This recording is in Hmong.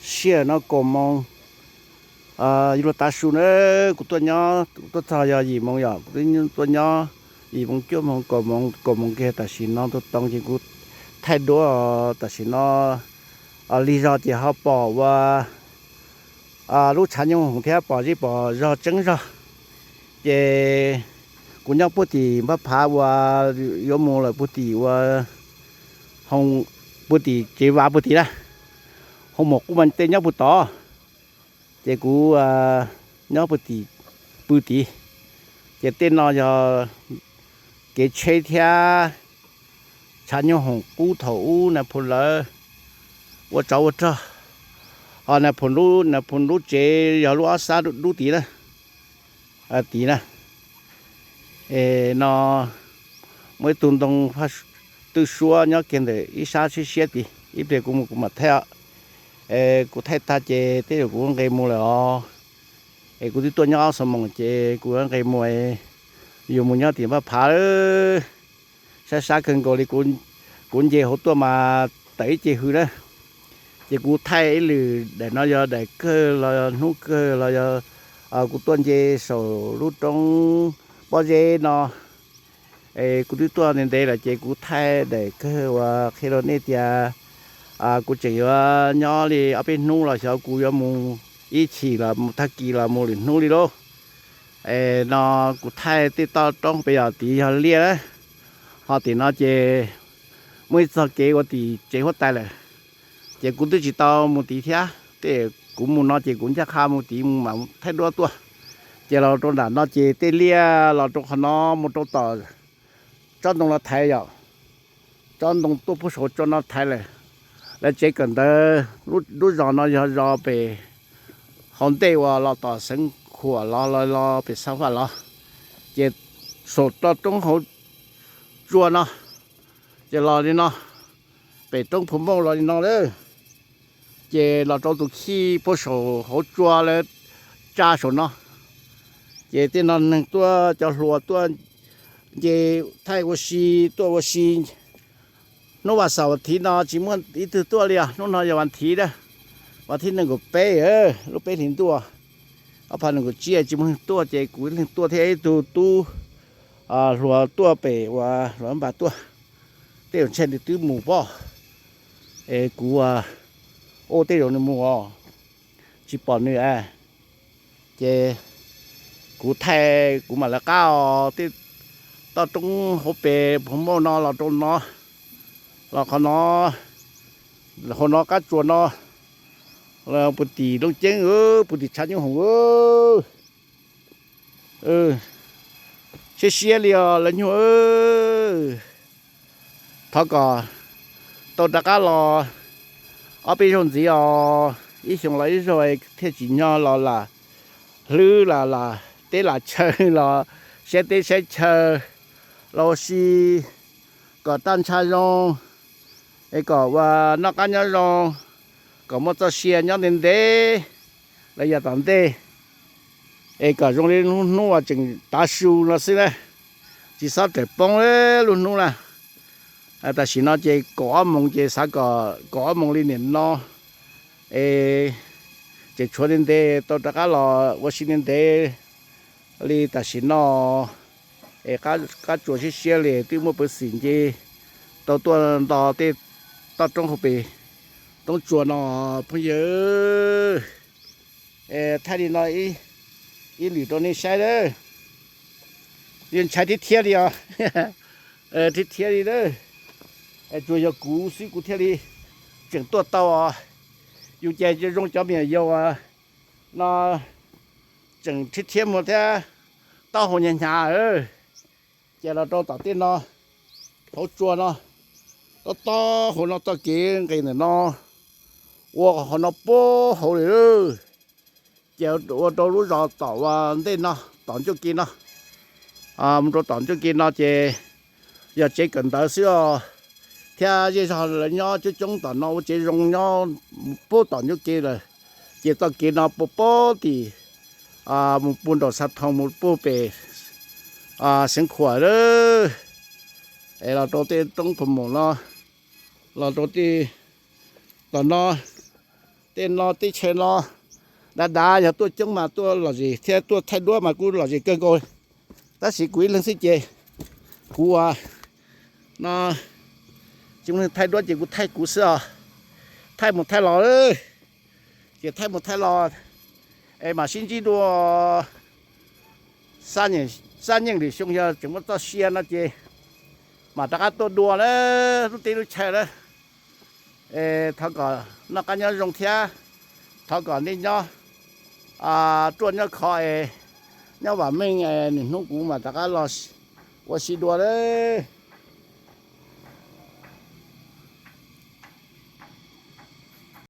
Siab no kaum moos, yuav luag tav su na, kuv tuaj nyob, kuv tuaj txog yog yim moos yom, kuv twb tuaj nyob yim moos cuaj moos kaum moos, kaum moos kiag tam sim no tuaj too ces kuv thaij duab tam sim no lig zog ces ho pom ua lub tshav nyooj hoom thiab pom zeb pom zog tseeb zog. Ces kuv nyob puag tim npab phav uas yuav mus lawm puag tim ua, puag tim tsev vas puag tim na, hoo mom qub mas tej nyob puag tod. Ces kuv nyob puag tim pw tid, ces tej no yog kev tsheb thiab tshav nyooj hoom qub thaum ub Nais Phoo lawv ua tsov ua rog, ho Nais Phoo lub tsev yog lub ob sab dub tid na, tid na. No muaj ib tug ntoo twj suab nyob kiag ntawm ib sab siab siab tid, ib pliag kuv mus kuv mam thaij. Kuv thaij tag ces tej zaum kuv nqe mus lawm os. Es kuv twb tuaj nyob ob xuab moos ces kuv nqe mus, yuav mus nyob tim npab phav lawm. Sab sab kawg nkaus li, kuv nce hauv tuaj mas tawm ib ce hws na. Ces kuv thaij ib lwm daim no yog daim kawg los hnub kawg los yog kuv tuaj nce saum lub roob pob zeb no. Es kuv twb tuaj ntev ntev lawm ces kuv thaij daim kawg uas qhia rau nej tias kuv tseem yuav nyob li ob peb hnub los xyov kuv yuav mus ib chim los mus tag kis los mus lwm hnub li lauj. Es no kuv thaij tej toj roob pem yog tid yog liaj na, ho tim no ces muaj ib txoj kev ua tim tsev huab tais lawm, ces kuv twb tsis tau mus tid thiab. Tej kuv mus no ces kuv ncaj qha mus tid mus mam thaij duab tuaj. Ces los rau nram no ces tej liaj los rau qhov no mus rau tom tsob ntoo no thaiv yom, tsob ntoo tuaj puag saum tsua no thaiv lawm. Lawv tsev kawm ntawv lub zos no yog zos pem hauv ntej uas los tom Xeev Khuam los los los pem Xab Vaj los, ces saum toj roob hauv tsua no, ces los li no, pem roob Phu Mauj los li no lawm. Ces los rau tus khij puag saum hauv tsua lawv tsa saum no. Ces tej no neeg tuaj, cov hluas tuaj nce thaij ua si, tuaj ua si. Hnub vas xaum vas thiv no tsis muaj ib tug tuaj li os, hnub no yog vas thiv na. Vas thiv nees nkaum peb, lub peb hlis ntuj, ob phav nees nkaum tsib tsis muaj neeg tuaj ces kuv ib leeg tuaj thiab ib tug tub hluas tuaj pem uas hluas npas tuaj, tej zaum ntshe nws twb mus pob. Es kuv ua tej zaum nws mus os, tsis pom nws a. Ces kuv thaij kuv mam lawv qab os, tej toj roob hauv pes Phu Mauj no los rau no, los qhov no, hauv no qab tsuas no, puag tim Looj Ceeb, puag tim tshav nyooj hoom. Siab siab li os lawv nyuag. Thov kom tau rov qab los ob peb zaug ntxiv os, ib xyoos los ib zaug thiaj tsim nyog los lam hlwb lam lam teb lam chaw los saib teb saib chaw los ua si kom raj ntsha zoo, es kom ua noj qab nyob zoo, kom muaj txoj sia nyob ntev ntev los yav tom ntej, es kom zoo li lub hnub uas tseem tav su no xwb na, tsis txhob rawm poob lub hnub na. Tam sim no ces kaum ob moos ces xav kom kaum ob moos li nim no, es tseem tshuav ntev ntev tau rov qab los ua si ntev ntev li tam sim no. Es qab tsuas siab siab li twb muaj peev xwm nce tau tuaj nto tej toj roob hauv pes roob tsuas no phooj ywg. Thaij li no ib lwm rau nej saib lawm. Yeej ntshai thiab thiab li os. Thiab thiab li lawm. Tsuas yog kuv xwb kuv thiaj li tseem tuaj tau os. Yus ces zoo cov me nyuam yaus no tseem thiab thiab muag thiab taub hau hnyav hnyav. Ces los rau tom tej no, hauv tsua no, tob tob hauv no txoj kev nqis ntawm no ua hauv no puag hauv li. Ces ua rau lub zos tom ua ntej no, tom ncauj ke no, mus rau tom ncauj ke no ces yog tsev kawm ntawv xwb os, thiab zej zog lawv nyob coob coob tom no ua tsev zoo nyob puag tom ncauj ke lawm. Ces txoj kev no puag puag tim mus puag nraum Xav Thoo mus puag pem Xeev Khuam lawm, es los rau tej roob Phu Moos no, los rau tej tom no, tej no teb chaws no dav dav, yog tuaj coob mas tuaj lom zem thiab tuaj thaij duab mas kuj lom zem kawg nkaus. Tab sis kuv ib leeg xwb ces kuv ua no, tsis muaj neeg thaij duab ces kuv thaij kuv xwb os. Thaij mus thaij los, ces thaij mus thaij los es mam sib ntsib dua. Xab nyeej lwm xyoo yog tseem muaj txoj sia no ces mam rov qab tuaj dua na, lub teb lub chaw na. Thov kom noj qab nyob zoo thiab thov kom nej nyob ruaj nyob khov es nyob vam meej, niaj hnub kuv mam rov qab los ua si dua lawm.